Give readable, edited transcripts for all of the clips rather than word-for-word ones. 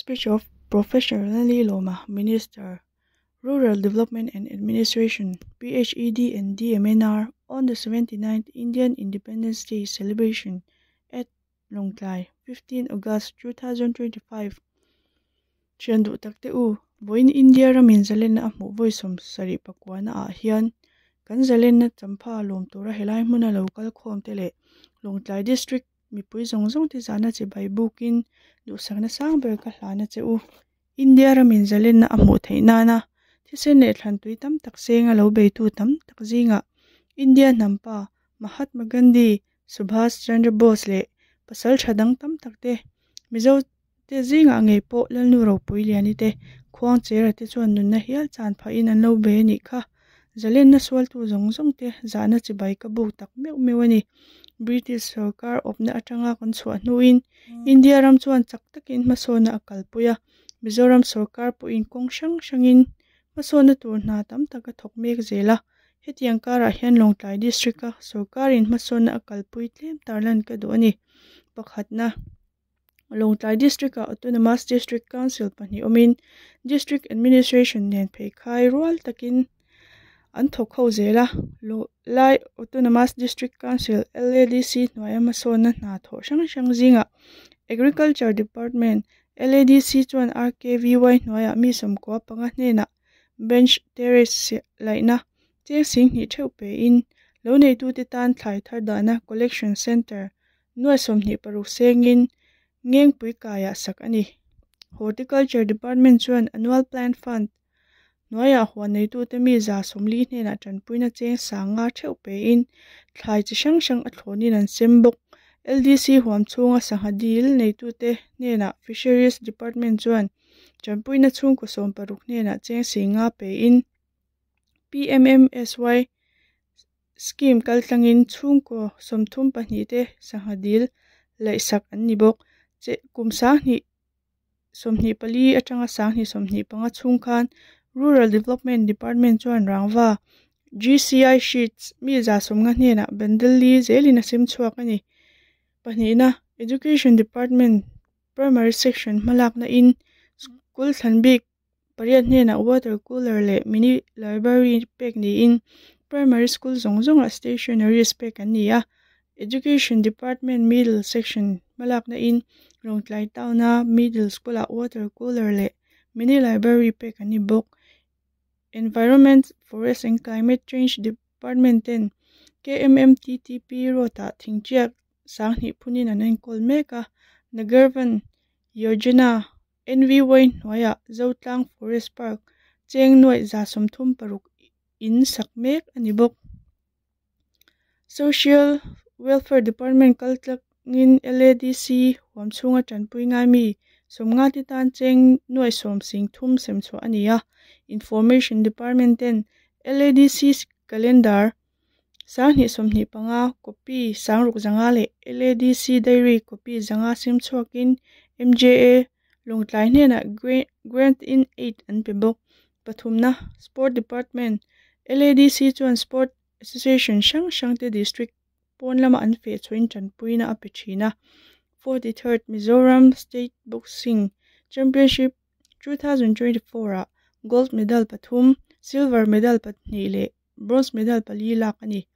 Speech of Professor Lalnilawma, Minister, Rural Development and Administration, PHED and DMNR on the 79th Indian Independence Day celebration at Lawngtlai, 15 August 2025. Thian duh tak te u, vawiin India ramin zalenna a hmuh vawi 74 na ah hian kan zalenna champha lawm tura helai hmuna lo kal khawm te leh Lawngtlai District mipui zawng zawng te zahna chibai bukin duhsakna sang ber ka hlana che u. India ramin zalenna a hmuh theih nana thisen leh thlantui tam tak senga lo beitu tam tak zingah India hnampa Mahatma Gandhi, Subhas Chandra Bose leh pasal tha dang tam tak te Mizo te zingah ngei pawh Lalnu Ropui Liani te Khuangchera te chuan nunna hial chan phahin an lo bei anih kha. Zalenna sualtu zawng zawng te zahna chibai ka buk tak meuh meuh a ni. British sorkar awpna atanga kan chhuah hnuin India ram chuan chak takin hmasawnna a kalpui a, Mizoram sorkar pawhin kawng hrang hrangin hmasawnna tur hna tam tak a thawk mek zel a. Hetiang karah hian Lawngtlai District-a sorkarin hmasawnna a kalpui tlem tarlan ka duh a ni. Pakhatna, Lawngtlai District-ah Autonomous District Council pahnih awmin District Administration nen pheikhai rual takin an thawk ho zel a. Lai Autonomous District Council, LADC, hnuaia hmasawnna hna thawh hrang hrang zingah Agriculture Department, LADC, chuan RKVY hnuaiah mi 95 hnenah Bench Terrace laihna cheng 2000 theuh pein lo neitute tan thlai thar dahna Collection Centre nuai 26 sengin Ngengpui kaiah sak a ni. Horticulture Department chuan Annual Plan Fund hnuaiah huan neitute mi 140 hnenah tanpuina cheng 5000 theuh pein thlai chi hrang hrang a thlawnin an sem bawk. LDC huam chhunga sangha dil neitute hnenah Fisheries Department chuan tanpuina chhungkaw 60 hnenah cheng 50 pein PMMSY scheme kaltlangin chhungkaw 32 te sangha dil laihsak an ni bawk. Che kum 2024 atanga 2025 chhung khan Rural Development Department chuan rangva GCI sheets mi 150 hnenah bundle li zelin a sem chhuak a ni. Pahnihna, Education Department Primary Section hmalakna in school thlan bik pariat hnenah water cooler leh mini library pek niin primary school zawng zawngah stationaries pek an ni a. Education Department Middle Section hmalakna in Lawngtlai Town-a middle school-ah water cooler leh mini library pek an ni bawk. Environment, Forest and Climate Change Department ten KMMTTP road-ah thingchiak 2000 phunin an enkawl mek a. Nagarvan Yojana NVY hnuaiah Zotlang Forest Park cheng nuai 136 in sak mek a ni bawk. Social Welfare Department kaltlangin LADC huam chhunga tanpui ngai mi 50 te tan cheng nuai 10,030 sem chhuah a ni a. Information Department ten LADC calendar 2025 copy 600 leh LADC diary copy 500 sem chhuakin MJA Lawngtlai hnenah grant in aid an pe bawk. Pathumna, Sport Department LADC chuan Sport Association hrang hrang te district pawn lama an feh chhuahin tanpuina a pe thin a. 43rd Mizoram State Boxing Championship 2024 ah gold medal pathum, silver medal pahnih leh bronze medal pali lak a ni.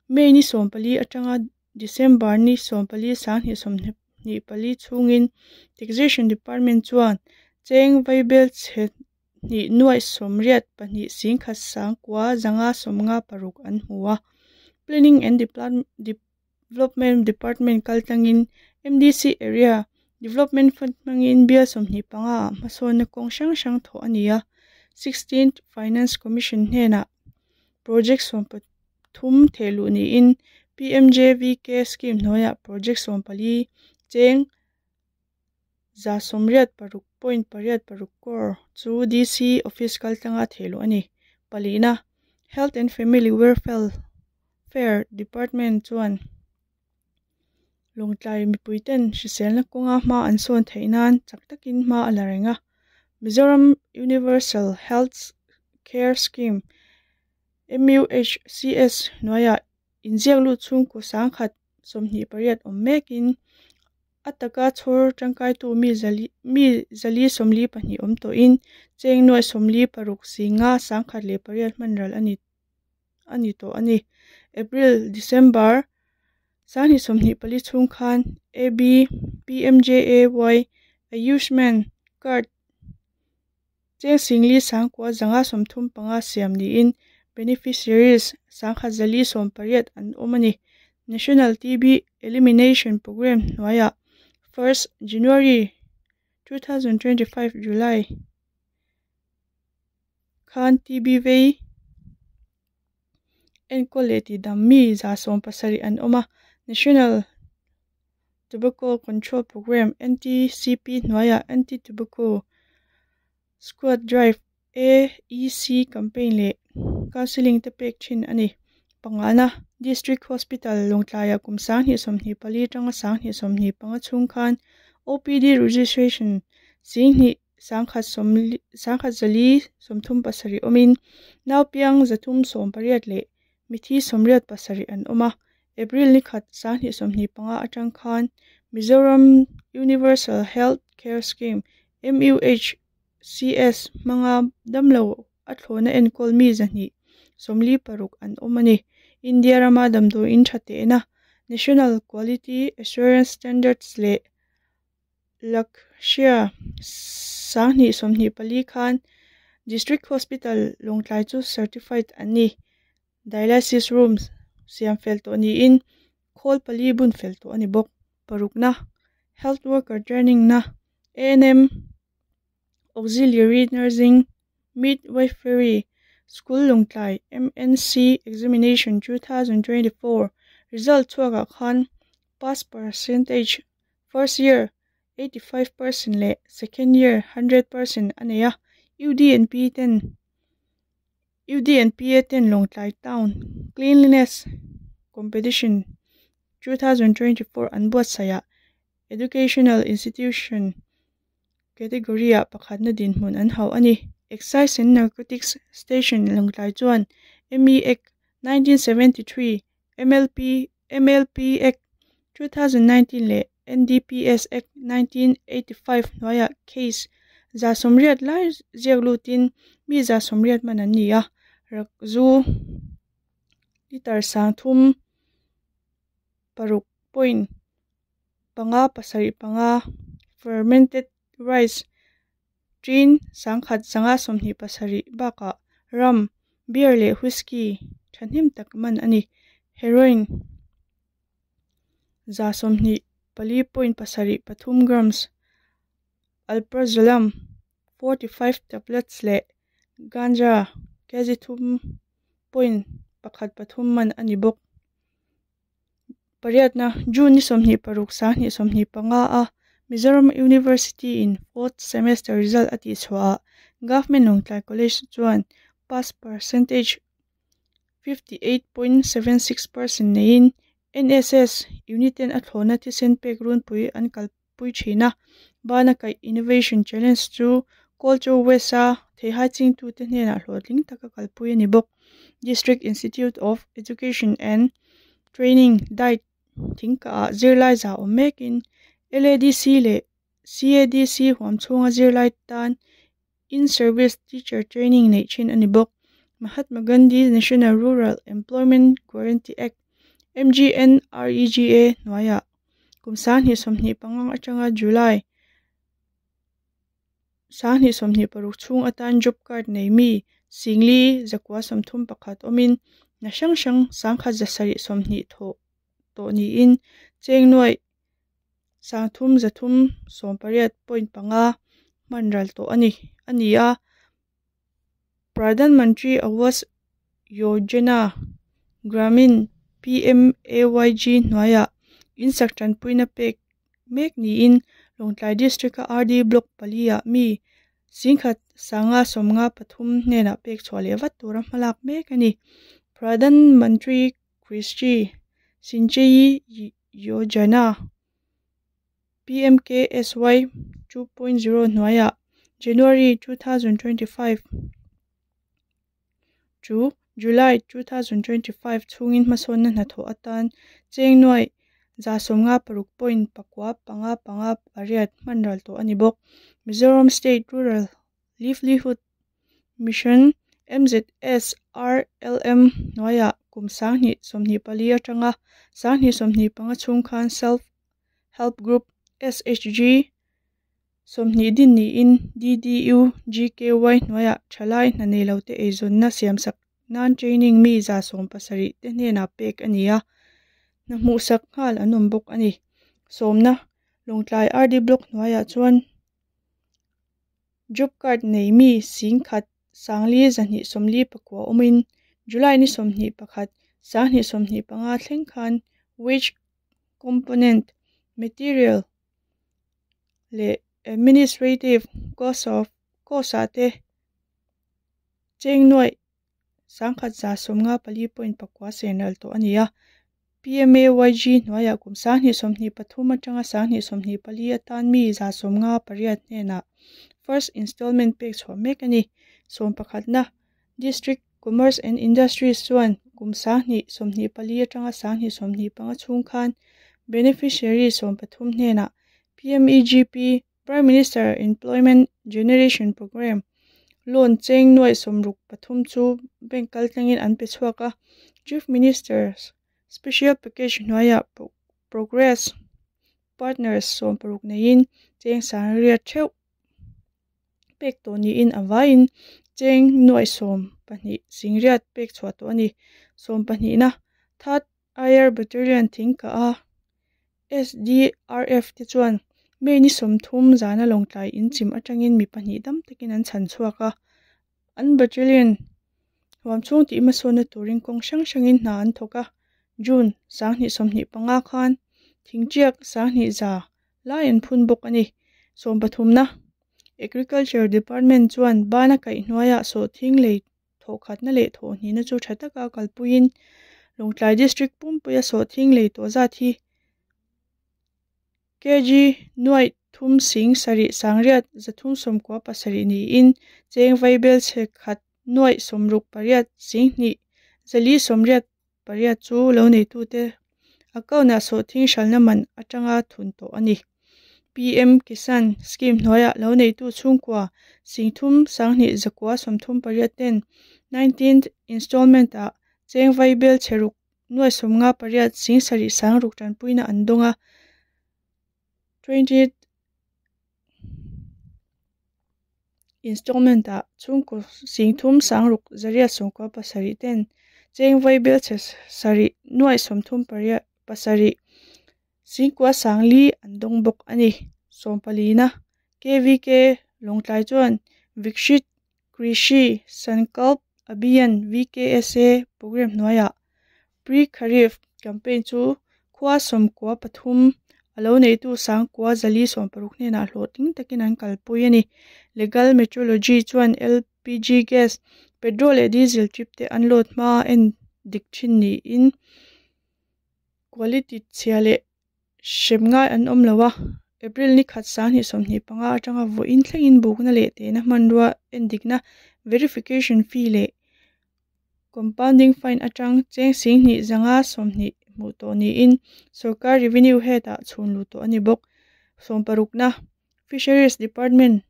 May ni 14 atanga December ni 14 2024 chhungin Taxation Department chuan cheng vaibel chhe hnih nuai 82 1 9 556 an hmu a. Planning and Development Department kaltlangin MDC Area Development Fund hmangin bial 25 ah hmasawnna kawng hrang hrang thawh a ni a. 16th Finance Commission hnenah project 13 thehluh niin PMJVK scheme hnuaiah project 14 cheng 186.86 crore chu DC office kaltlanga thehluh a ni. Palina, Health and Family Welfare Department chuan Lawngtlai mipuiten hriselna kawnga hma an sawn theih nan chak takin hma a la reng a. Mizoram Universal Health Care Scheme MUHCS hnuaiah inziak lut chhungkaw 1028 awm mekin A taka chhawr tangkaitu mi zali mi 442 awm tawhin cheng nuai 46 singa 1008 hman ral a ni a ni tawh a ni. April, December 2024 chhung khan AB PMJAY Ayushman Card cheng 4 935 siam niin beneficiaries 1,180 an awm a ni. National TB Elimination Programme hnuaiah 1st January 2025 July khan TB vei enkawl leh tihdam mi 170 an awm a. National Tobacco Control Programme NTCP hnuaiah Anti-Tobacco Squad Drive AEC campaign leh counselling te pek thin a ni. Pangana District Hospital Lawngtlaiah kum 2024 tanga 2025 chhung khan OPD registration 2 1,137 awmin naupiang 380 leh mithi 87 an awm a. April ni khat 2025 atang khan Mizoram Universal Health Care Scheme MUHCS hmanga damlo a thlawna enkawl mi 246 an awm a ni. India rama damdawiin tha tehna National Quality Assurance Standards leh Lakshya 2024 khan District Hospital Lawngtlai chu certified an ni. Dialysis rooms siam fel tawh niin khawl pali bun fel tawh a ni bawk. Parukna Health Worker Training na ANM Auxiliary Nursing Midwifery School Lawngtlai MNC Examination 2024 result chhuakah khan pass percentage first year 85% leh second year 100% a nei a. UDNP ten UDNPA ten Lawngtlai Town Cleanliness Competition 2024 an buatsaihah Educational Institution category ah pakhatna dinhmun an hauh a ni. Excise and Narcotics Station Lawngtlai chuan ME Act 1973, MLP MLP Act 2019 leh NDPS Act 1985 hnuaiah case 180 lai ziak lutin mi 180 man an ni a. Rakzu litre 36.575 fermented rice tin 1,127 bakah rum, beer leh whisky thahnem tak man a ni. Heroin 24.73 grams, alprazolam 45 tablets leh ganja kg 3.13 man a ni bawk. Pariatna June ni 26 2025 a Mizoram University in fourth semester result a tihchhuahah Government Lawngtlai College chuan pass percentage 58.76% neiin NSS unit ten a thlawna thisen pek runpui an kalpui thin a. Bana Kaih Innovation Challenge chu Culture West a theihai chingtute hnenah hlawhtling taka kalpui a ni bawk. District Institute of Education and Training DIET thingkahah zirlai za awm mekin LADC leh CADC huam chhunga zirlai tan in-service teacher training neih thin a ni bawk. Mahatma Gandhi National Rural Employment Guarantee Act MGNREGA hnuaiah kum 2025 atanga July 2026 chhung atan job card nei mi 4,931 awmin hna hrang hrang 1,720 thawh tawh niin cheng nuai 3,318.5 hman ral tawh a ni a ni a. Pradhan Mantri Awas Yojana Gramin PMAYG hnuaiah insak tanpuina pek mek niin Lawngtlai District a RD Block pali ah mi 1,553 hnenah pek chhuah leh vat tura hmalak mek a ni. Pradhan Mantri Krishi Sinchai Yojana PMKSY 2.0 hnuaiah January 2025 to July 2025 chhungin hmasawnna hnathawh atan cheng nuai 156.558 hman ral tawh a ni bawk. Mizoram State Rural Livelihood Mission, MZSRLM, hnuaiah kum 2024 atanga 2025 chhung khan Self Help Group, SHG, 20 din niin DDU-GKY hnuaiah thalai hna nei lote eizawnna siamsak nan training mi 170 te hnenah pek a ni a, hna hmuhsak nghal an awm bawk a ni. Sawmna, Lawngtlai RD Block hnuaiah chuan Job Card nei mi 10,000 249 awmin July ni 21, 2025 thleng khan Wage Component, Material leh Administrative Cost of Cost-ah te cheng nuaih 1,154.9 sen ral tawh a ni a. PMAYG hnuaiah kum 2023 atanga 2024 atan mi 158 hnenah First Installment pek chhuah mek a ni. Sawmpakhatna, District Commerce and Industries chuan kum 2024 atanga 2025 chhung khan beneficiary 13 hnenah PMEGP, Prime Minister Employment Generation Programme, loan cheng nuaih 63 chu bank kaltlangin an pe chhuak a. Chief Minister's Special Package hnuaiah Progress Partners 16 neiin cheng 800 theuh pek tawh niin a vaiin cheng nuaih 12 800 pek chhuah tawh a ni. Sawmpahnihna, Third Air Battalion thing kah a SDRF te chuan May ni 30 zana Lawngtlai in chim atangin mi pahnih dam takin an chhan chhuak a. An battalion huam chhung tih hmasawnna turin kawng hrang hrangin hna an thawk a. June 2025 khan thingṭiak 2,100 lai an phun bawk a ni. Sawmpathumna, Agriculture Department chuan bana kaih hnuaiah sawhthing lei thawhkhatna leh thawhhnihna chu tha taka kalpuiin Lawngtlai District pumpuia sawhthing lei tawh zat hi kg nuaih thum sing sarih sangriat zathum sawmkua pasarih niin cheng vaibel chhe khat nuaih 68 2,488 chu lo neitute account-ah sawhthing hralhna man atanga thun tawh a ni. PM Kisan Scheme hnuaiah lo neitu chhungkua 3,238 ten 19th installment-ah cheng vaibel chhe ruk nuaih 58 7 6 tanpuina an dawng a. 20th installment-ah chhungkaw 3,697 ten cheng vaibel chhe sarih nuaih 37 9,400 an dawng bawk a ni. Sawmpalina, KVK Lawngtlai chuan Vikshit Krishi Sankalp Abhiyan, VKSA, program hnuaiah Pre-Kharif campaign chu khua 93 a lo neitu 9,460 hnenah hlawhtling takin an kalpui a ni. Legal Metrology chuan LPG gas, petrol leh diesel trip te an load hma en dik thin niin quality chhia leh hrem ngai an awm lo a. April ni khat 2025 atanga vawiin thlengin bukna leh tehna hmanrua en dikna verification fee leh compounding fine atang cheng 2,520 hmuh tawh niin sorkar revenue head-ah chhun lut tawh a ni bawk. Sawmparukna, Fisheries Department,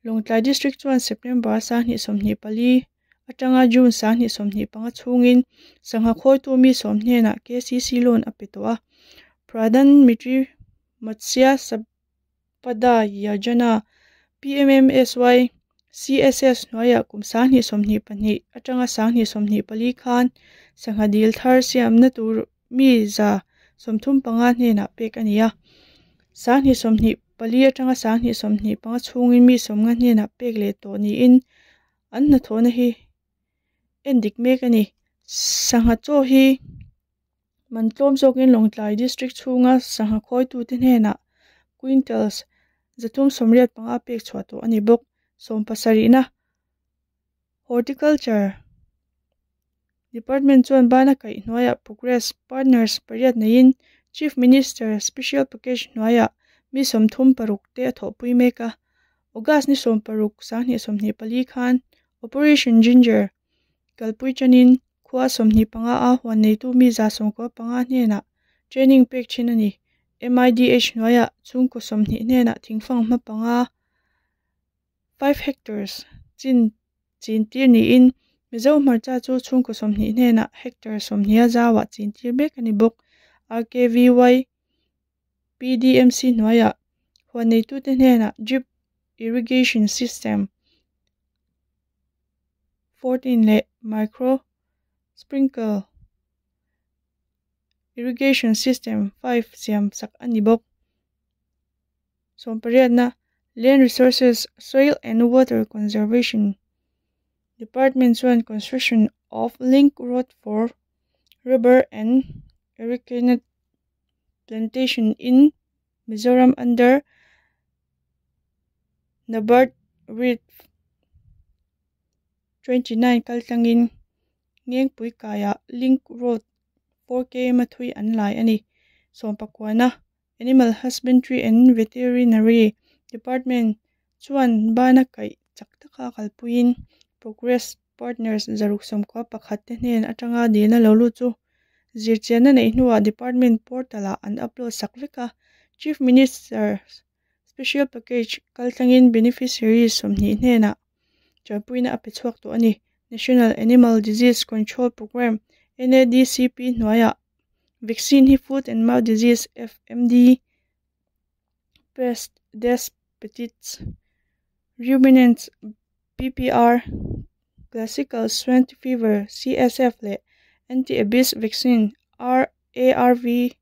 Lawngtlai District chuan September 2024 atanga June 2025 chhungin sangha khawitu mi 10 hnenah KCC loan a pe tawh a. Pradhan Mitri Matsya Sampada Yojana, PMMSY, CSS hnuaiah kum 2022 atanga 2024 khan sangha dil thar siamna tur mi 135 hnenah pek a ni a. 2024 atanga 2025 chhungin mi 50 hnenah pek leh tawh niin an hnathawhna hi en dik mek a ni. Sangha chaw hi man tlawm zawkin Lawngtlai District chhunga sangha khawitute hnenah quintals 385 pek chhuah tawh a ni bawk. Sawmpasarihna, Horticulture Department chuan bana kaih hnuaiah Progress Partners pariat neiin Chief Minister Special Package hnuaiah mi 36 te a thawhpui mek a. August ni 16, 2024 khan Operation Ginger kalpui chanin khua 25 a huan neitu mi 195 hnenah training pek thin a ni. MIDH hnuaiah chhungkaw 20 hnenah thingfang hma panga 5 hectares chin chin tir niin Mizo hmarcha chu chhungkaw 20 hnenah hectare 20 a zauah chin tir mek a ni bawk. RKVY PDMC hnuaiah huan neitute hnenah drip irrigation system 14 leh micro sprinkle irrigation system 5 siam sak a ni bawk. 18na Land Resources, Soil and Water Conservation Department chuan construction of link road for rubber and arecanut plantation in Mizoram under NABARD Read 29 kaltlangin Ngengpui kaiah link road 4 km a thui an lai a ni. 19na Animal Husbandry and Veterinary Department chuan bana kaih chak taka kalpuiin Progress Partners 691 te hnen atanga dilna lo lut chu zirchianna neih hnuah department portal-ah an upload sak vek a. Chief Minister's Special Package kaltlangin beneficiaries 20 hnenah tanpuina a pe chhuak tawh a ni. National Animal Disease Control Programme, NADCP hnuaiah vaccine hi foot and mouth disease, FMD, peste des petits ruminants, PPR, classical swine fever, CSF leh anti-abies vaccine, RARV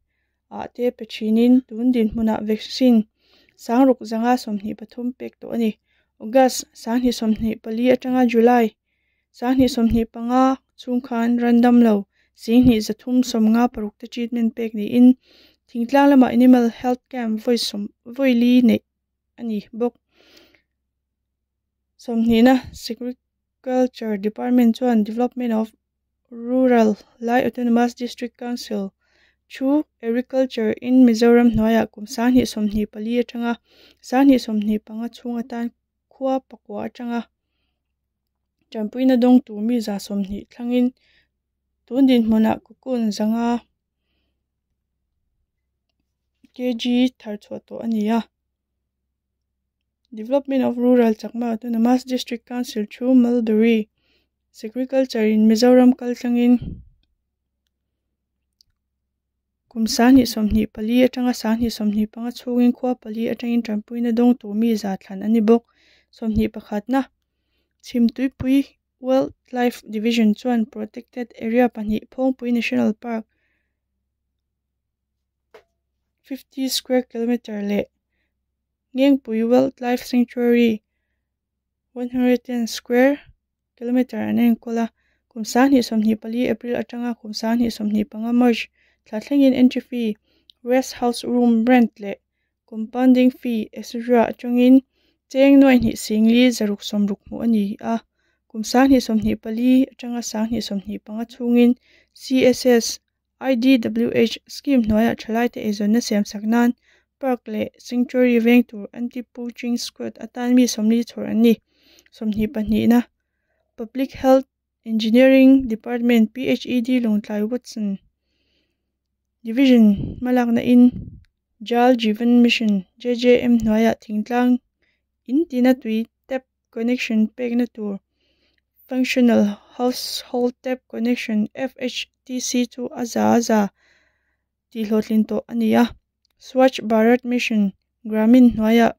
ah te pe thinin tun dinhmunah vaccine 6,523 pek tawh a ni. August 2024 atanga July 2025 chhung khan randam lo 2,356 te treatment pek niin thingtlang lamah animal health camp vawi sawm vawi li neih a ni bawk. 20na Agriculture Department chuan Development of Rural Lai Autonomous District Council through Agriculture in Mizoram hnuaiah kum 2024 atanga 2025 chhung atan khua pakua atanga tanpuina dawng tur mi 120 thlangin tun dinhmunah cocoon 500 kg thar chhuah tawh a ni a. Development of Rural Chakma Autonomous District Council through Mulberry Agriculture in Mizoram kaltlangin kum 2024 atanga 2025 chhungin khua pali atangin tanpuina dawng tur mi 100 thlan a ni bawk. 21na Chhimtuipui Wildlife Division chuan Protected Area pahnih Phawngpui National Park 50 square kilometer leh Ngengpui Wildlife Sanctuary 110 square kilometer an enkawl a. Kum 2024 April atanga kum 2025 March thla thlengin entry fee, rest house room rent leh compounding fee etc. Atangin cheng 2,460 hmuh a ni a. Kum 2024 atanga 2025 chhungin CSS IDWH scheme hnuaiah thalai te eizawnna siam sak nan park leh sanctuary veng tur anti-poaching squad atan mi 40 chhawr an ni. 22na Public Health Engineering Department PHED Lawngtlai Watson Division hmalakna in Jal Jeevan Mission JJM hnuaiah thingtlang in tina tui tap connection pekna tur Functional Household Tap Connection FHTC chu a za a za tihhlawhtlin tawh a ni a. Swachh Bharat Mission Gramin hnuaiah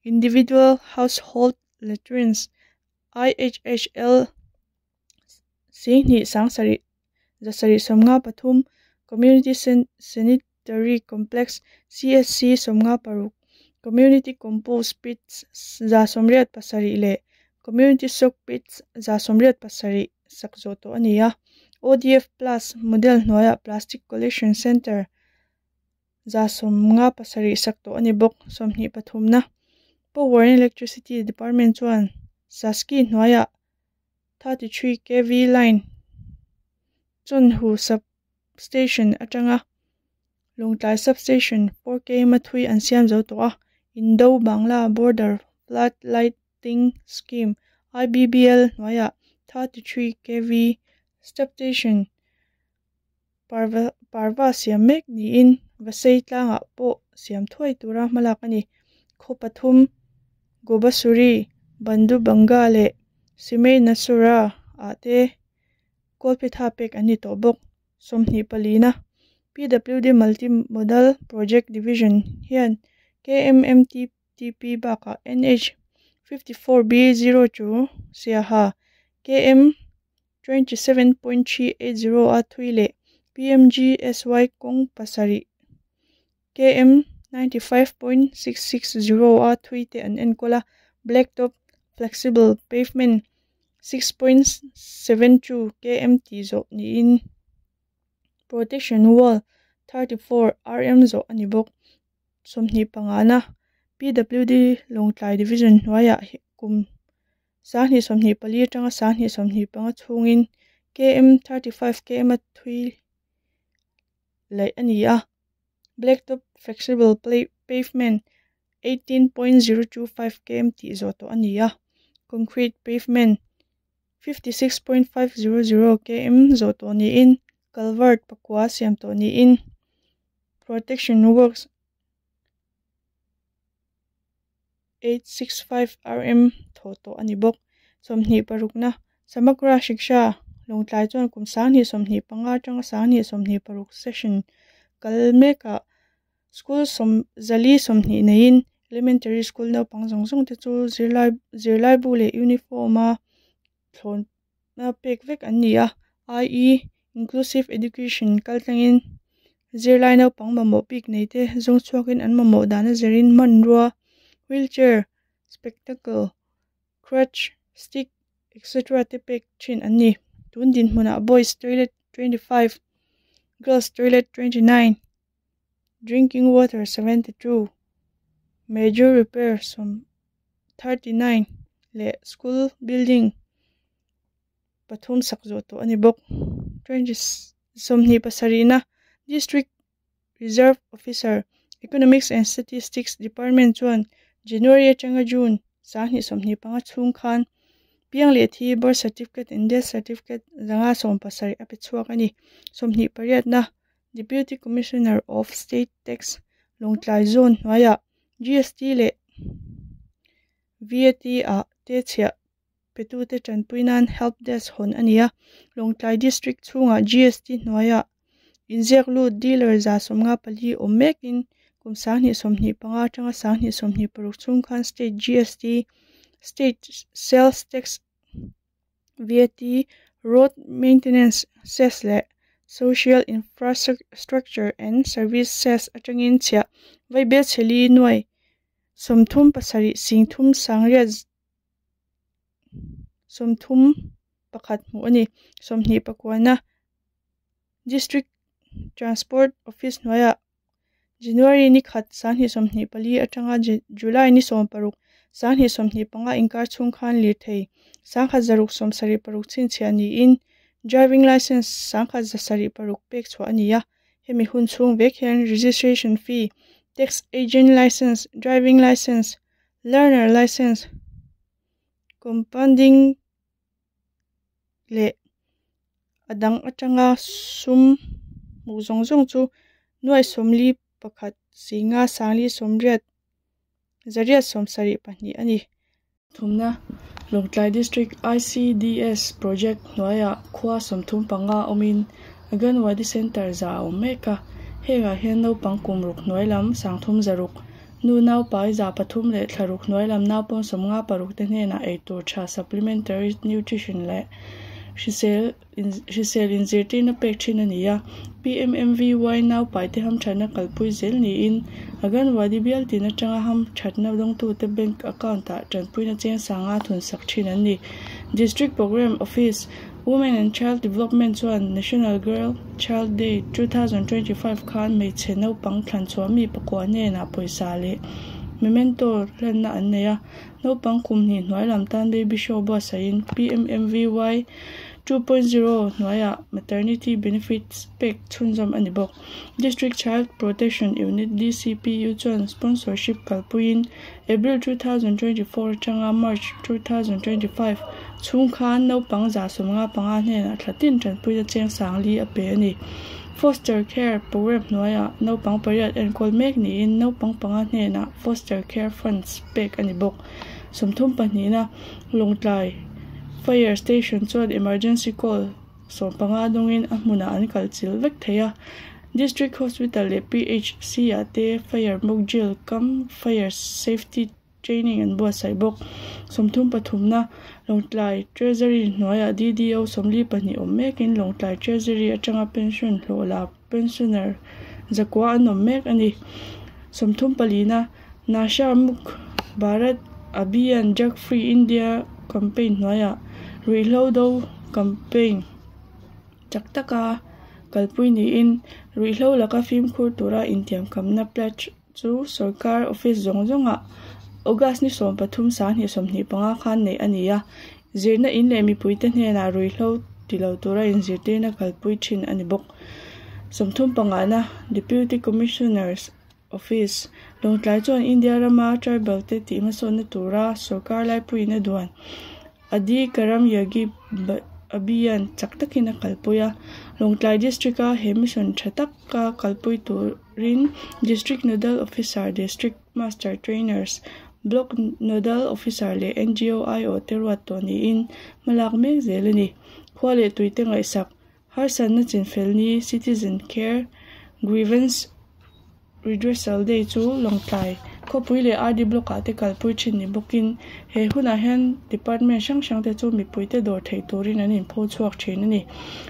Individual Household Latrines IHHL 27,753, Community Sanitary Complex CSC 56, Community Compost Pits 187 leh Community Soak Pits 187 sak zawh tawh a ni a. ODF Plus model hnuaiah Plastic Collection Centre 157 sak tawh a ni bawk. 23na Power and Electricity Department chuan Saski hnuaiah 33 kV line Chawnhu Substation atanga Lawngtlai Substation 4 km a thui an siam zo tawh a. Indo-Bangla Border Flood Lighting Scheme IBBL hnuaiah 33 kV Substation Parva siam mek niin Vasei tlangah pawh siam thuai tura hmalak a ni. Khaw pathum Gobasuri, Bandubanga leh Simeinasura ah te Kawlphetha pek an ni tawh bawk. 24 na PWD Multi Modal Project Division hian KMMTTP bakah NH 54B 0 to Siaha KM 27.380 a thui leh PMGSY kawng pasarih KM 95.660 a thui te an enkawl a, Blacktop Flexible Pavement 6.72 KM tih zawh niin Protection Wall 34 RM zawh a ni bawk. 25 na PWD Lawngtlai Division hnuaiah kum 2024 atanga 2025 chhungin KM 35 KM a thui laih a ni a, Blacktop Flexible Pavement 18.025 KM tih zawh tawh a ni a, Concrete Pavement 56.500 KM zawh tawh niin Culvert pakua siam tawh niin Protection Works 865 RM thawh tawh a ni bawk. 26 na Samagra Shiksha Lawngtlai chuan kum 2025 atanga 2026 session kal mekah school sawm 420 neiin elementary school naupang zawng zawng te chu zirlai zirlai bu leh uniform a thlawn na pek vek an ni a. IE Inclusive Education kaltlangin zirlai naupang mamawh bik nei te zawng chhuakin an mamawh dan a zirin hmanrua wheelchair, spectacle, crutch, stick etc te pek thin an ni. Tun dinhmunah boys toilet 25, girls toilet 29, drinking water 72, major repair sawm 39 leh school building pathum sak zawh tawh a ni bawk. 20 27 na District Reserve Officer, Economics and Statistics Department chuan January atanga June 2025 chhung khan piang leh thi birth certificate and death certificate 570 a pe chhuak a ni. 28 na Deputy Commissioner of State Tax Lawngtlai Zone hnuaiah GST leh VAT ah te chhiah petute tanpui nan help desk hawn a ni a. Lawngtlai District chhungah GST hnuaiah inziak lut dealer 154 awm mekin kum 2025 atanga 2026 chhung khan State GST, State Sales Tax, VAT, Road Maintenance Cess leh Social Infrastructure and Service Cess atangin chhiah vaibelchhe li nuai 37 singthum sangriat 31 hmuh a ni. 29 na District Transport Office hnuaiah January ni khat 2024 atanga July ni 16 2025 inkar chhung khan lirthei 1676 chhinchhiah niin driving license 1176 pek chhuah a ni a. Hemi hun chhung vek hian registration fee, tax agent license, driving license, learner license, compounding leh a dang atanga sum hmuh zawng zawng chu nuai 41 singa sangli sawmriat 872 a ni. Thumna Lawngtlai District ICDS Project hnuaiah khua 35 awmin Anganwadi Centre 100 a awm mek a. Hengah hian naupang kum ruk hnuai lam 306, nu naupai 300 leh thla ruk hnuai lam naupang 56 te hnenah eitur tha supplementary nutrition leh hrisel inzirtirna pek thin a ni a. PMMVY naupai te hamthatna kalpui zel niin Anganwadi bial tin atanga hamthatna dawngtute bank account ah tanpuina cheng 5,000 thun sak thin an ni. District Programme Office, Women and Child Development chuan National Girl Child Day 2025 khan hmeichhe naupang thlan chhuah mi pakua hnenah pawisa leh memento hlanna an nei a. Naupang kum hnih hnuai lam tan baby show buatsaihin PMMVY 2.0 hnuaiah maternity benefits pek chhunzawm a ni bawk. District Child Protection Unit DCPU chuan sponsorship kalpuiin April 2024 atanga March 2025 chhung khan naupang 155 hnenah thlatin tanpuina cheng 4,000 a pe a ni. Foster Care Programme hnuaiah naupang pariat enkawl mek niin naupang panga hnenah Foster Care Funds pek a ni bawk. 32na Lawngtlai Fire Station chuan Emergency Call 15 dawngin a hmunah an kal chilh vek thei a. District Hospital leh PHC ah te Fire Mock Drill cum Fire Safety Training an buatsaih bawk. 33na Lawngtlai Treasury hnuaiah DDO 42 awm mekin Lawngtlai Treasury atanga pension hlawh la pensioner zakua an awm mek a ni. 34na Nasha Mukh Bharat Abhiyan Drug Free India Campaign hnuaiah ruihhlo do campaign chak taka kalpui niin ruihhlo laka fimkhur tura intiamkamna pledge chu sorkar office zawng zawngah August ni 13 2025 khan neih a ni a. Zirna in leh mipuite hnenah ruihhlo tilo tura inzirtirna kalpui thin a ni bawk. 35na Deputy Commissioner's Office Lawngtlai chuan India rama tribal te tih hmasawnna tura sorkar laipuiin a duan Adi Karam Yogi Abhiyan chak takin a kalpui a. Lawngtlai District-a he mission tha taka kalpui turin District Nodal Officer, District Master Trainers, Block Nodal Officer leh NGO aiawh te ruat tawh niin hmalak mek zel a ni. Khua leh tuite ngaihsak harsatna chinfel ni Citizen Care Grievance Redressal Day chu Lawngtlai khawpui leh RD Block-ah te kalpui thin ni bawkin he hunah hian department hrang hrang te chu mipuite dawr theih turin an inpho chhuak thin a ni.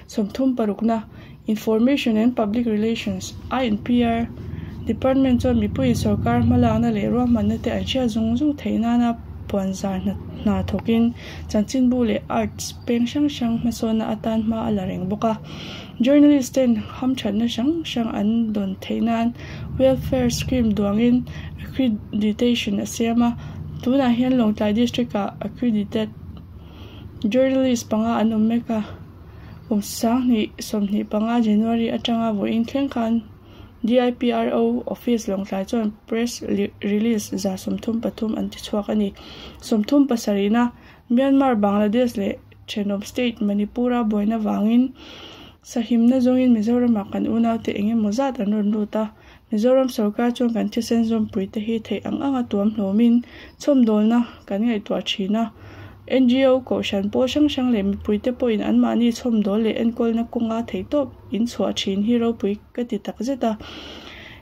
36na Information and Public Relations, INPR, Department chuan mipuiin sorkar hmalakna leh ruahmanna te an hriat zung zung theih nana puanzar hna thawkin chanchinbu leh arts peng hrang hrang hmasawnna atan hma a la reng bawk a. Journalist ten hamthatna hrang hrang an dawn theih nan welfare scheme duangin accreditation a siam a. Tunah hian Lawngtlai District-ah accredited journalist panga an awm mek a. Kum 2025 January atanga vawiin thleng khan DIPRO Office Lawngtlai chuan press release 133 an ti chhuak a ni. 37na Myanmar, Bangladesh leh thenawm state Manipur-a buaina vangin sahimna zawngin Mizoramah kan unaute eng emaw zat an rawn lut a. Mizoram sorkar chuan kan thisen zawmpui te hi theih ang anga tuam hlawmin chhawmdawlna kan ngaihtuah thin a. NGO kohhran pawl hrang hrang leh mipuite pawhin anmahni chhawmdawl leh enkawlna kawnga theihtawp inchhuah thin hi ropui ka ti takzet a.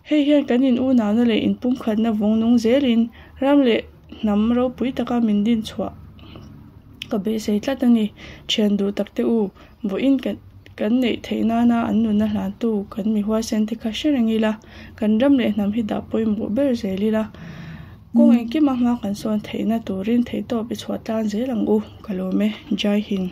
Hei hian kan in unauna leh inpumkhatna vawng nung zelin ram leh hnam ropui taka min din chhuah ka beisei tlat a ni. Thian duh takte u, vawiin kan neih theih nana an nunna hlantu kan mi huaisen te kha hre reng ila, kan ram leh hnam hi dah pawimawh ber zel ila. Kawng engkima hma kan sawn theihna turin theihtawp i chhuah tlan zel ang u. Ka lawm e. Jai Hind.